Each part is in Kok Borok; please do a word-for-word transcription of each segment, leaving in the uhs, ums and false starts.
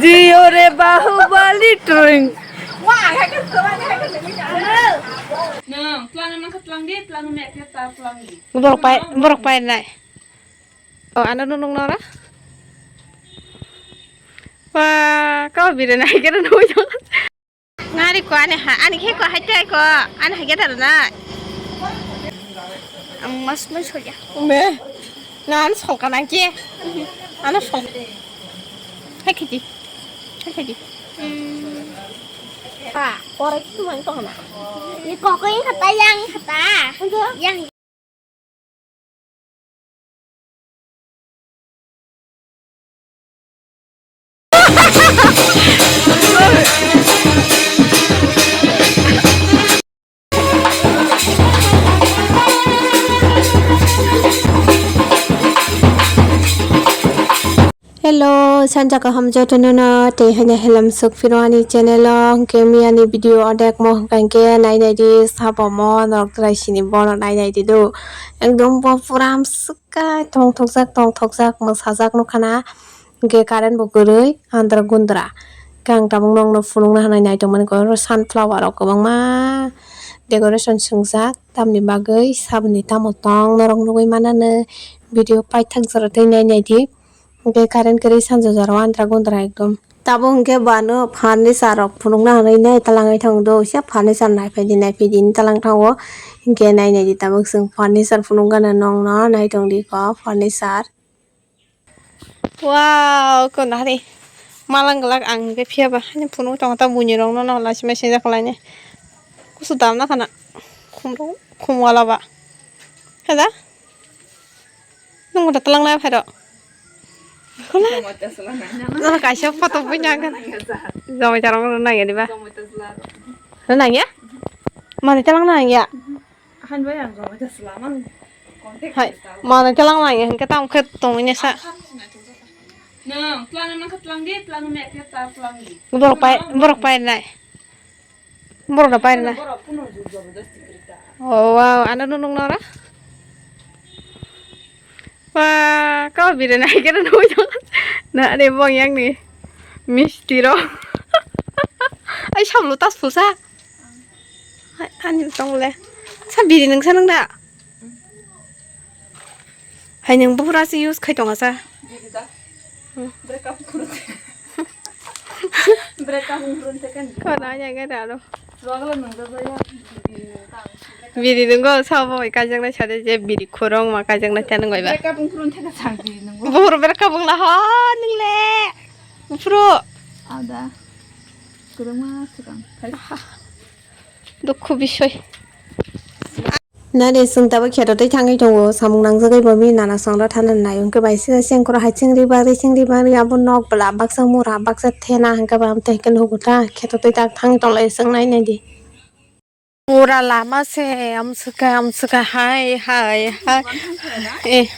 Tiore Bahubali tring. Nwng tlang nang kha tlang di, tlang me khe ta tlang di. Borok pai, borok pai nai. O, ano nung nung nora. Wa, kau bire nai kira nung jong. Ngari ko ani ha, ani khe ko hai tai ko, ani hai khe ta na. Ang mas mas hoya. Me, na ano songka nang khe. Ano song. Hai khiti. Hai khiti. Hmm. Pa, korai tu mang tong na. Ni kokoi khata yang khata. Yang. Hello, sanja kaham jotono no, tei haino helam suk phiro ani channel o, hwnkhe miyani video odek mo hwnkha hwnkhe nai nai di, sabo mo norok trai sini bono nai nai di do. Ekdom bo pura amswk kai tongthokjak, tongthokjak, mwsajak nukha na, hwnkhe current bo kwrwi, andra gundra. Hwnkhe ang tabuk nokno phunukna hwnwi nai tongmani, kok sunflower rok kwbangma decoration swngjak, tamni bagwi saboni tamo tong norok nugwi mananw, video paithak jora tei nai nai di. Hwnkhe current kwrwi sanja jora o andra gundra ekdom. Tabuk hwnkhe bo ano furniture rok phunukna hwnwi nai talangwi thango do, kisa furniture naiphai di, naiphai di hinwi talang thango. Hwnkhe nai nai di tabuk chwng furniture phunuk gana nokno nai tong di kok furniture. Wow, kona hari malang glak ang hwnkhe phiya ba haino phunuk tongo ta buini rokno no lachi machine jak lainai. Kusu dam na khana khum rok khum wala ba. Hada? Nwng bo da talang nai phai rw. Jomo Tesla nai na. Joto kaisa photo bui nang kha. Jomo Tesla rw nang ya diba? Jomo Tesla rw. Rw nang ya? Mani talang nang ya? Han bai ang Jomo Tesla mang. Contact hai, list ta. Mani talang nang ya, hwnkhe tamo khe tongwi nesa. Nwng talang nang kha talang di, talang me khe ta talang di. Borok pai, borok pai nai. Borok da pai na. Borok kuno jor jabardasti kwrwi ta. Oh, wow, ano nung nung nora? Wah, kau bire nai kira nung jong. Na, ani bong yang ni. Misti ro. Ai, samlo tas phusa. Ai, ani tong le. Sa biri nung sa nung da? Hai nwng buphuru se use khai tongo sa. Biri da. Hmm. Breakup khurun. Breakup khurun te kan. Khana ya ga da ro. Swagla nwng da ya. Biri nwng go sa bo kajak na sa de je biri khorong ma kajak na chan ngai ba. Breakup khurun te ka sang biri nwng go. Buphuru breakup wng la ho nwng le. Buphuru. Ada. Kurang ma swkang. Dukhu bisoi. Nare chwng tabuk kheto tei thangwi tongo, samung nangjagwi bo bini nana chwngno thana nai, hwnkhe bai sida chengkoro hai chengri bagwi chengri bagwi abo nok bwla baksa mura baksa thena hwnkhe bai amtwi hwnkhe nugo ta kheto tei tak thangwi tonglaio chwng nai nai di. Pura lama se amswkha amswkha hai hai hai. Eh,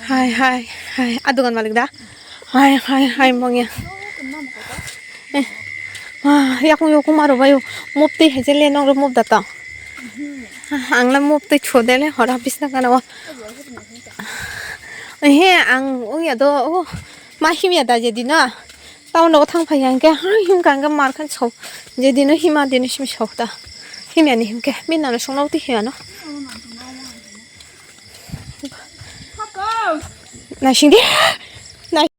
hai hai hai. A dogan malik da? Hai hai hai mongya. Eh, ah, yakung yakung maro bayo. Mop twi hai je le nong ro mop da ta. Ang la mop twi chode le hora bisna kana wa. He ang ongya do, oh, ma himya da je dina. Tamo nogo thang phai ya hwnkhe, ha, himkha hwnkhe mar khan sok. Je dino hima, dino simi sok ta. Himya ni himkhe, bini nana songno twi himya no. Naising di. Nai.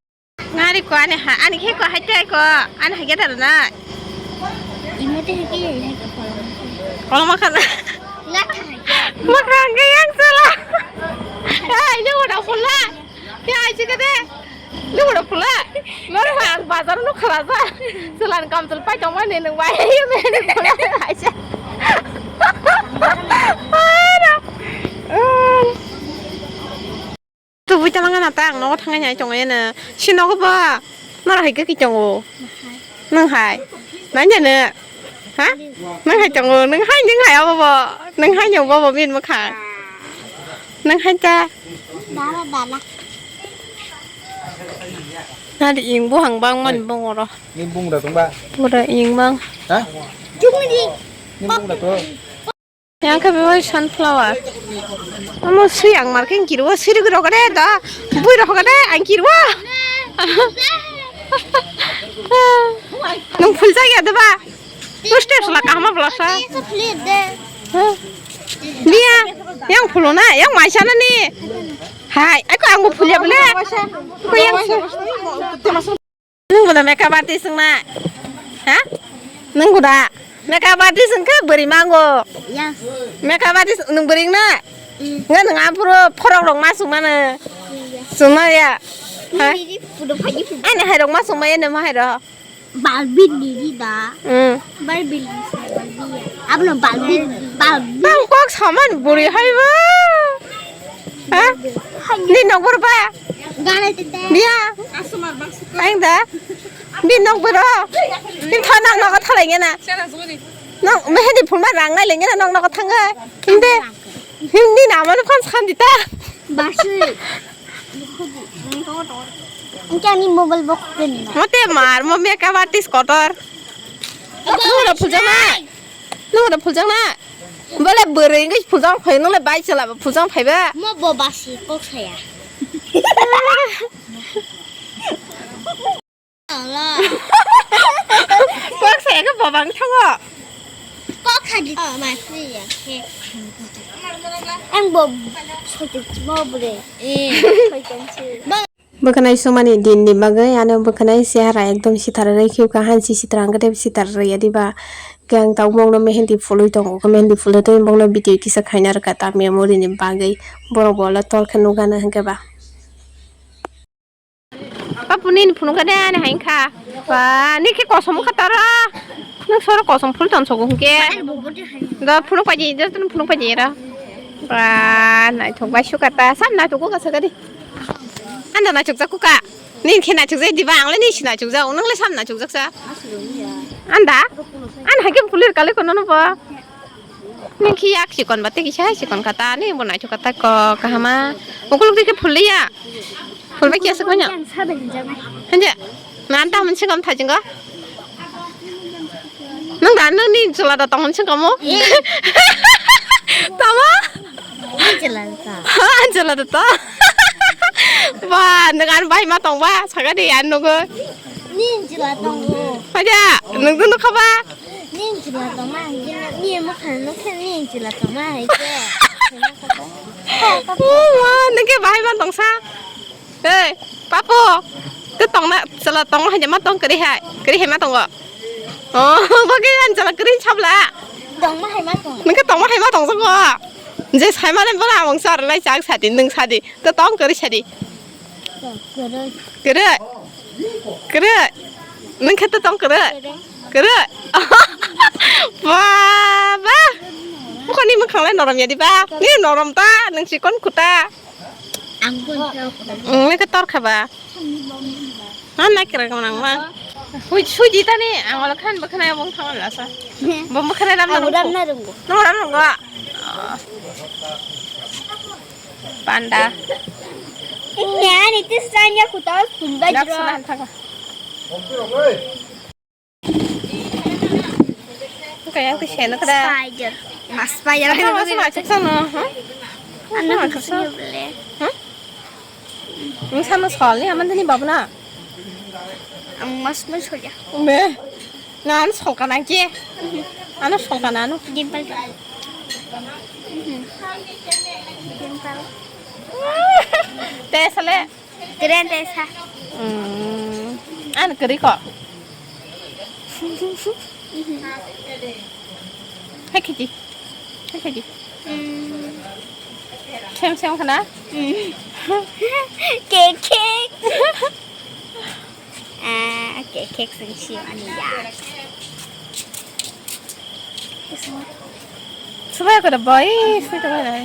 Ngari ko ani ha, ani khe ko hai tai ko, ani hai khe ta na. Koloma khan. Makhang khe yang sala. Ai, nung udah pula. Ya, ai, cik deh. Nung udah pula. Nor ha, bazar nu khalaja. Selan kam tul pai tong mani nung bai. Aja. Ara. Tu bui talang na ta ang nogo thangai nai tong ya na. Si nogo ba. Nor hai ke ki tongo. Nung hai. Nanya ne. Ha? Nung hai tongo. Nung hai nung hai abo bo. Nung hai nung bo bo bin mo kha. Nung hai ta. Dala dala. Nari ing bo hang bang man bong oro. Ni bung da tong ba? Bo da ing bang. Ha? Ni bung da to. Yang khe bebak sunflower. Amo sui ang mar khe ang kiriwo, sui rok rok de da. Bui rok de ang kiriwo. Nwng phuljakya de ba? Nwng step sala kaham bwlasa. Biya, yang phulo na, yang maisa na ni. Hai, ako ang bo phulya bole. Ko yang. Nwng bo da makeup artist wngna? Ha? Nwng bo da makeup artist wngkha bwrwi mango. Yes. Makeup artist nwng bwrwi wngna? Mm. Nga nwng aphuru phorok rok ma chwngmano. Yes. Chwngma ya. Ha? Ani hai rok ma chwngma ya nwng ma hai rok? Balbin ni di da. Mm. Balbin ni sa balbin ya. Abno balbin, balbin. Tang kok saman bwrwi hai ba. Ha? Ni nokbor ba? Gana tete. Biya. Ang da. Ni nokbor. Ni thana nogo thalai ngena. Nok mehendi phulma rang nai lengena nok nogo thangai. Hinde. Hinde na mano phan sandi ta. Basui. Engke ani mobile box kena. Mote mar mo makeup artist kotor. Nora phuljakna. Nora phuljakna. Bole bwrwi wngwi phuljakna phai nole bai chwla bo phuljakna phaiba. Mo bo basi kok saya. Kok saya ke babang thango. Kok khadi. Oh, masi ya. Ang bo sotik mo bole. Eh. Bwkhwnai sumani din ni bagwi ano bwkhwnai chehara ekdom sitharwi khiukha, hansi sitra hwnkhe tei sitharwi ya diba. Khe ang tabuk bokno mehendi phulwi tongo, mehendi phulwi tei bokno video kisa khaina rwkha ta memory ni bagwi. Borok bo ulo tol khe nukgana hwnkhe ba. Papu nini phunukha de ani hai wngkha. Ba, ni khe kosom wngkha tara. Nwng soro kosom phul tong sogo hwnkhe. Da phunuk paji, just phunuk paji era. Ba, naithok bai sukha ta. Sam naithok kha sakha di. Anda naithok jak kha. Nini khe naithok jak diba, ang le nini si naithok jak, nwng le sam naithok jak sa. Anda? An hai khe phul rwkha le kono no ba. Nini khe yak chikon ba tei kisa hai chikon kha ta, nini bo naithok kha ta ko kahama. Ukuluk di khe phul liya. Phul bai kisa kwanya. Hanja. Nan ta mun chikon tha jingo. Nang da nang ni chwla da tong chikon mo. Tama? An chwla da ta. An chwla da ta. Ba, nang an bai ma tong ba, saga de an nogo. Ni chwla tong. Hanja, nang dun kha ba. Ning chwla tongma hai khe, ni mwkhang nukhe ning chwla tongma hai khe. Uwa, nang khe bahai ma tongsa. Ei, papu, tei tongna chwla tongma hai ma tong kwrwi hai, kwrwi hai ma tongo. Oh, bagwi ang chwla kwrwi sabla. Tongma hai ma tong. Nang khe tongma hai ma tongsa ko. Je sai mane bwla ang sar lai chak sadi, nang sadi, tei tong kwrwi sadi. Kwrwi. Kwrwi. Kwrwi. Nang khe tong kwrwi. Kwrwi. Kwrwi. Ba, ba. Bukhani mwkhang lai norom ya di ba. Ni norom ta, nang chikon khuta. Ang pun tau khuta. Nang khe tor kha ba. Ha, na kira kong nang ma. Hui, suji ta ni, ang wala khan bwkhana bong thang la sa. Bong bwkhana ram na Ang rung. Ram na rung. No ram rung. Panda. Ini ani tis tanya kutal pun Dak bajro. Sana thaga. Kaya ke seno kada. Spider. Mas spider. Ano mas ma chuksa no, ha? Ano Ano mas chuksa. Bole. Ha? Ang sama sekali aman tadi babna. Ang mas mas saja. Be. Na ano songka nangke. Ano songka nano. Dimple. Dimple. Te sale. Keren te sa. Hmm. Ano keri ko. Hai khiti. Hai khiti. Hmm. Sem sem khana. Hmm. Kek kek. Ah, kek kek sing si ani ya. Subai ko da boy, subai ko da.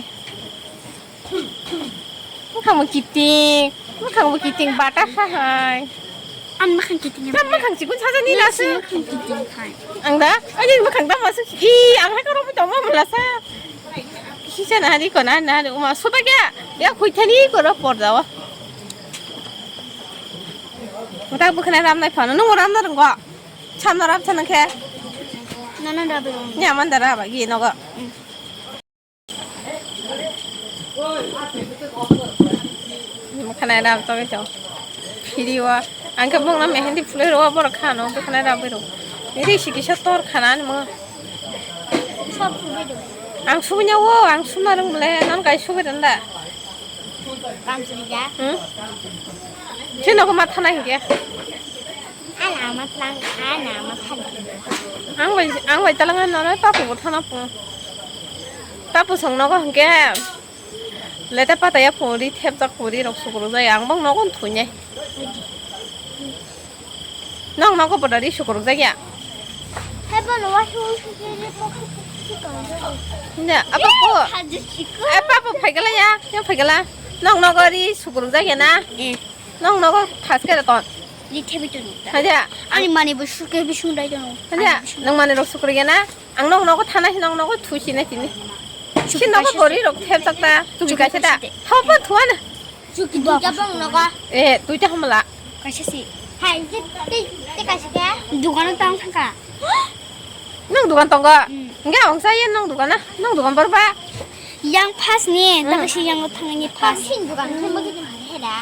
Bukhang bo kiting, bukhang bo kiting bata sa hai. Ang makhang kiting. Tam makhang chikun saja ni lasu. Makhang kiting hai. Ang da, ani makhang tam masuk. I, ang hai karo tong ma mala sa. Kisa na hari ko na na uma suba kya? Ya khui thani ko ro por dawa. Mata bukhna ram nai phano, nung ram na rung ko. Cham na ram chana khe. Nana da rung. Nya man da ra ba gi no go. Mokhanai rab togwi tong. Phiriwa. Ang khe bongno mehendi phulwi rw, borok khano bwkhwnai rabwi rw. Ri sikisa tor khana ani mo. Sob subai do. Ang subui nyawo, ang suma rwng bole, non kai subui rwng da. Kanchuri ja. Hmm? Chino ko matha nai hingke. Ana matlang, ana matlang. Ang bai, ang bai talang nonai papu bo thana pu. Papu song nogo hingke. Lete pataya puri, thepjak puri rok sukruk jaya. Ang bang nogon thuinai. Nong nogo boda ri sukruk jaya. Hebo no wa su su su su su su su su. Ne, apa po? Haji siku. Eh, papu phaigala ya, ya phaigala. Nong nogo ri sukruk jaya na. Eh. Nong nogo thaske da ton. Ri thebi ton. Haja. Ani mani bo suke bi sundai ton. Haja, nong mani rok sukruk ya na. Ang nong nogo thana hi nong nogo thusi na tini. Si nogo bori rok thep tak ta. Tubi kaisa da. Thop ba thuana. Chuki duita bong nogo. Eh, tuita hamla. Kaisa si. Hai, te, te, te kaisa ke? Dukan tong thangka. Nong dukan tong ga? Hmm. Enggak, ang saya nong dukan ah. Nong dukan berba. Yang pas ni, tapi si yang thang ni pas. Sin dukan thang bagi ni mana da?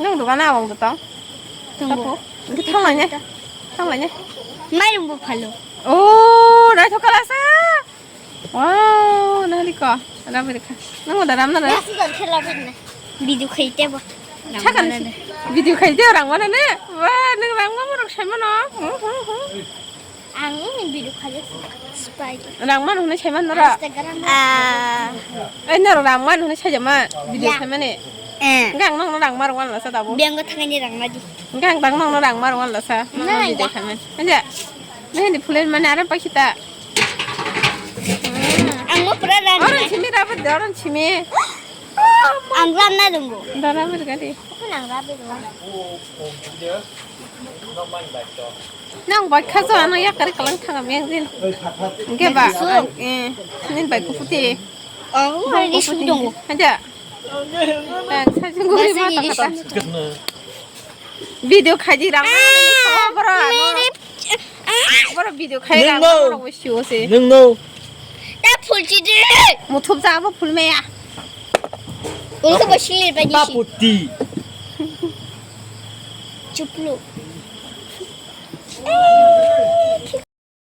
Nong dukan ah, wang dutong. Tunggu. Tapi, ini thang lainnya. Thang lainnya. Mai rung bu phalo. Oh, rai thok kalasa. Wow, nari ko. Ram ri kha. Nang da ram na ra. Video khai te bo. Chakan video khai te rang mana ne. Wa, nang rang ma rok sai mano. Ang ini video khai spy. Rang mana hune sai mano ra. Instagram. Ah. Ai naro rang mana hune sai jama video khai mane. Eh. Gang nang rang ma rang wala sa da bo. Biang ga thangani rang ma di. Gang dang nang rang ma rang wala sa. Video khai mane. Anja. Nini phulen mane ara pakhita. Ang mo pura ran. Orang simi rapat de, orang simi. Ang ran na dungo. Dara bergadi. Aku nang rabe do. Nang bai khajo ano yakari kalang thanga meng din. Ge ba. Eh, nin bai kuputi. Oh, hari subi dungo. Aja. Tang sajung guri ma ta. Video khaji rang. Ah, boro. Boro video khai rang. Nung no. Boro wisi wisi. Nung no. Ta phulchi de. Muthup ja abo phul meya. Ungkha ba sili ba jisi. Paputi. Chuplu.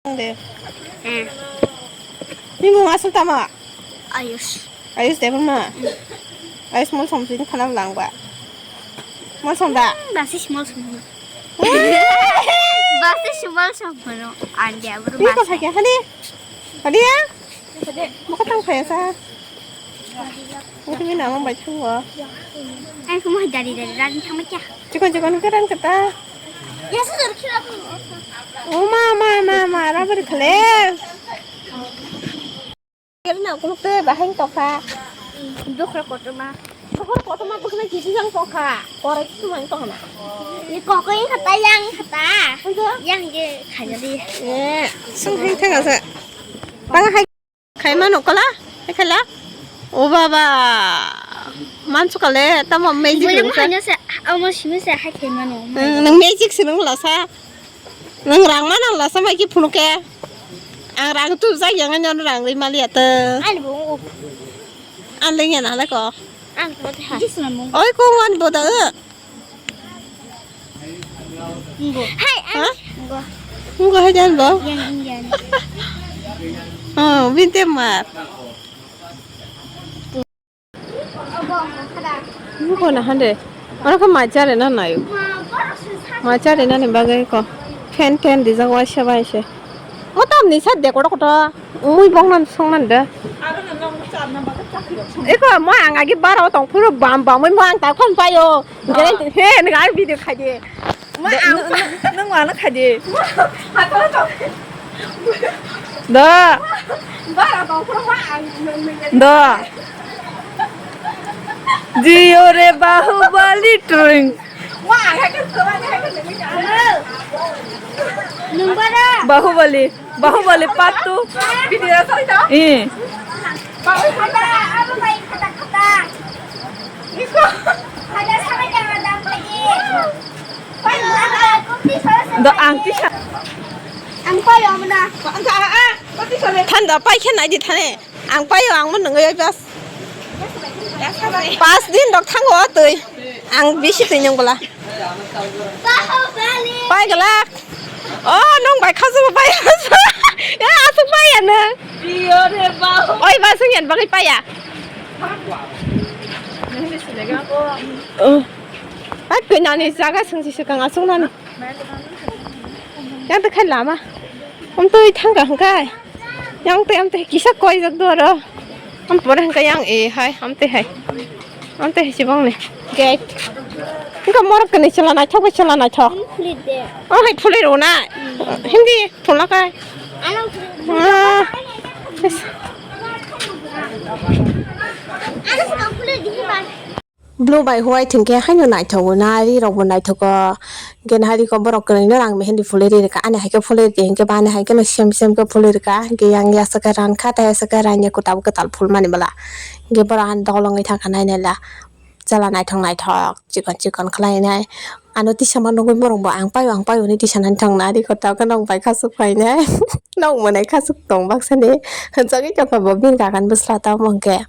De. Hmm. Ni mung asal tama? Ayush. Ayush Debbarma. Ayush Molsom sini khana langba. Molsom da? Hmm, basi Molsom. Basi Molsom no. Ande abro. Ni ko basi. Thake hani? Hani ya? Mo ka tang phaya sa. Ngatwi namo bai thango. Ai, kung hai dari dari rani thangma kya? Chikon chikon ke rang kata. Ya, sa dari kira pun. O ma, ma, ma, ma, rubber khale. Kira na kung te baheng tokha. Dokhra kotoma. Dokhra kotoma bukhna jiji jang tokha. Korai tu mang tokha na. Ni kokoi khata yang khata. Yang je khajali. Eh, sung hai thang asa. Tang hai. Khaimano kala, hai khala. O baba, mansu kale, tamo magic. Bole mo hanya se, amo simi se hai khaimano. Hmm, nang magic se nang lasa. Nang rang mana lasa mai ki phunu ke. Ang rang tu ja yang ano rang ri mali ata. Ani bo. An le ya na le ko. Ang ko te ha. Oi ko wan bo da. Ngo. Hai, ha? Ngo. Ngo hai jan bo? Yang Indian. Oh, binte mar. Ngo na hande. Oro kha mai chare na nayo. Mai chare na ni bagai ko. Fan fan di jago aisa bai se. O tamni sat de koto koto. Mui bongnan songnan de. Eko mo ang agi bara tong phuru bam bam mo ang ta khon payo. Guarantee he nang video khai de. Mo ang nung ano khai de. Da. Bara tong phuru mo ang. Da. Jio re Bahubali tring. Bahubali, Bahubali part two. Eh. Do ang tisa. Ang payo mo na. Thanda pai khe nai di thane. Ang payo ang mo nungwi oi bas. Pas din rok thango o twi. Ang bisi twi nung bwla. Pai galak. Oh, nung bai khasu pai. Ya, asuk pai ya nung. Oi, ba sung yan bagwi pai ya. Oh. Ai, koi nani jaga sung si sukang asuk nani. Yang te khai lama. Om tui thang ka hung kai. Yang te, yang te kisa koi jak do ro. Am pore hingka yang e hai, amte hai. Amte hai chibong ni. Gate. Hingka morok kani chwla naithok bai chwla naithok. Phulwi de. O hai phulwi rw na. Hindi phulna kai. Ano phulwi. Ah. Yes. Ano phulwi di ba. Blue bai white hinkhe haino naithogo, nari rokbo naithogo. Hinkhe nari kok borok kwrwino rang mehendi phulwi ri rwkha, ani haikhe phulwi rwdi hinkhe ba ani haikheno sem sem khe phulwi rwkha. Hinkhe yang yasakhe rankha tei yasakhe ranya kwtal kwtal phulmani bwla. Hinkhe borok ani dol wngwi thangkha nainai la, chala naithok naithok chikon chikon khlainai. Ano tisama nugwi borokbo ang paio ang paio hinwi tisanani thangna, ri kwtal khe nok bai khasuk phainai. Nok mwnai khasuk tong baksani. Hwnjagwi tongkha bo bini kakan bwsla tamo hwnkhe.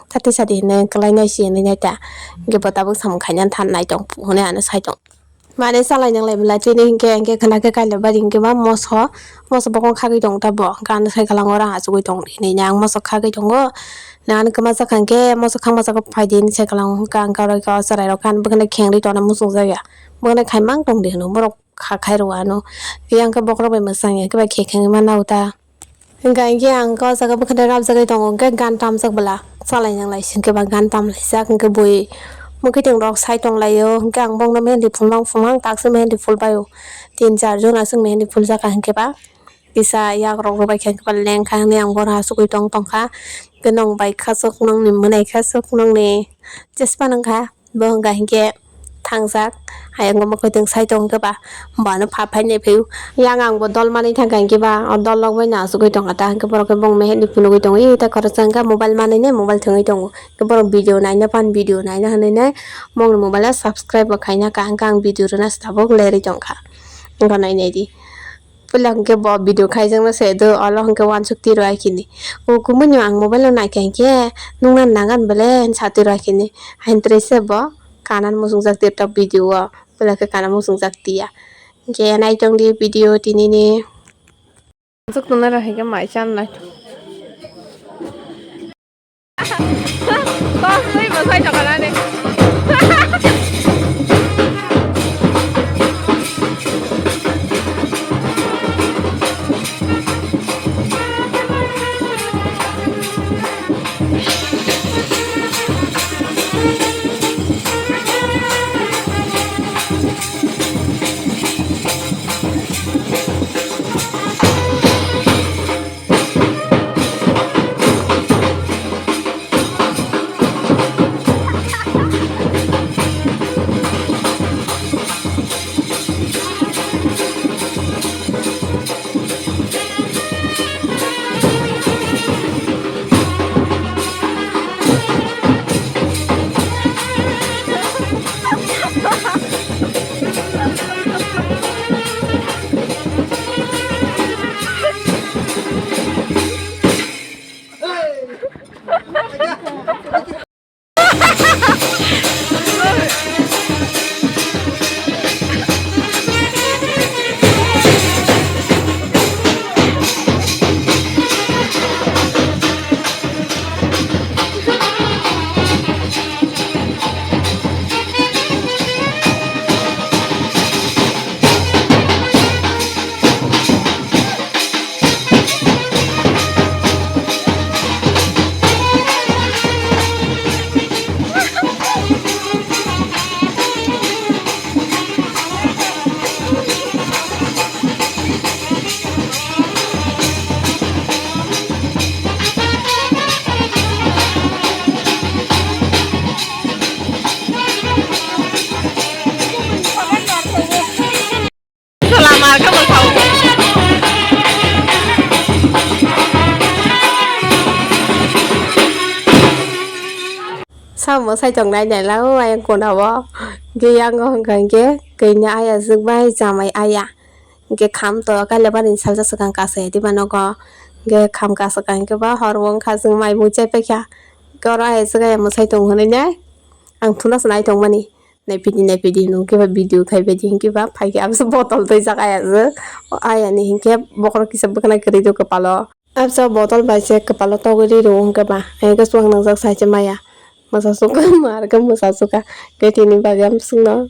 Thati sadi hinwi kwlainai si hinwi naita. Hinkhe bo tabuk samung khainani than nai tong hwnwi ano sai tong. Mane salai nanglai belai tini hinkhe hinkhe khwna khe kailabari hinkhe ba moso. Moso bokong khagwi tong tabo. Hinkhe ano sai kwlango rang achugwi tong hinwi ang moso khagwi tongo. Nang ani kwmajak kha hinkhe moso khangmajak phaidi hinwi sai kwlango. Hinkhe ang karwi kha o chwrairok khe ano bwkhano khengrwi tongna muchungjak ya. Bwkhano khaimang tongdi hwno borok kha khai rw ano. Yang khe bokhorok bai mwchang ya khe bai khe khengwi mano ta. Hinkha hinkhe ang khe o jaga bwkhano rabjagwi tongo hinkhe gan tamjak bwla chalai nanglai si hinkhe ba gan tamlaijak hinkhe bui mwkhwtwng rok sai tonglaio hinkhe ang bongno mehendi phulmang phulmang taksa mehendi phulbaio tin char jon aswk mehendi phuljak kha hinkhe ba kisa yak rok rwbai kha hinkhe ba lengkha hinwi ang bohrok achugwi tong tongkha hinkhe nwng bai khasuk nwngni mwnai khasuk nwngni chesma nungkha. Bo hwnka hinkhe thangjak, ayang bo mwkhwtwng sai tong khe ba, bo ano pha phai nai phaiu. Yang ang bo dol manwi thangkha hinkhe ba, o dol rok bai no achugwi tongkha ta, hinkhe borok khe bong mehendi phunugwi tongo, eta khoroksa hinkhe mobile manwi nai mobile thwngwi tongo. Hinkhe borok video naina pan video naina hinwi nai, bongni mobile o subscribe bo khaina kaham khe ang video rwna se tabuk lerwi tongkha. Wngkha nai nai di. Puila hwnkhe bo video khaijakna se do, olo hwnkhe uansuk tiro aikini. O kumui no ang mobile o naikha hinkhe nungna nagan bole hinwi sa tiro aikini. Haini tre se bo kanan muchungjak tiro video o. Puila khe kanan muchungjak tiya. Hinkhe naitong di video tinini. Muchuk tuna rw hinkhe mai chan lai. Kok twi bo sai tongkha nani. Lama khe bo sao. Samo sai tong nai nai la o ayang kona o. Ge yang o hwnkha hwnkhe kanya aya swk bai chamai aya. Hwnkhe kham to kailabari salsa swkang kasai diba nogo. Hwnkhe kham kasaka hwnkhe ba hor o wngkha chwng mai mui chai paikha. Hwnkhe oro aya swk aya mwsai tong hwnwi nai. Ang thuna se nai tongmani. Naipidi naipidi hwnkhe ba video khaibaidi hwnkhe ba phaikhe abse botol twijak ayajwk. Ayani hwnkhe bokhorok kisa bwkhwnai kwrwi do kwpalo. Abse botol bai se kwpalo togwi ri rw hwnkhe ba. Ayang khe chuwak nangjak sai se maya. Mwsa sukha, mar khe mwsa sukha. Khe tini bagwi ang bwswkno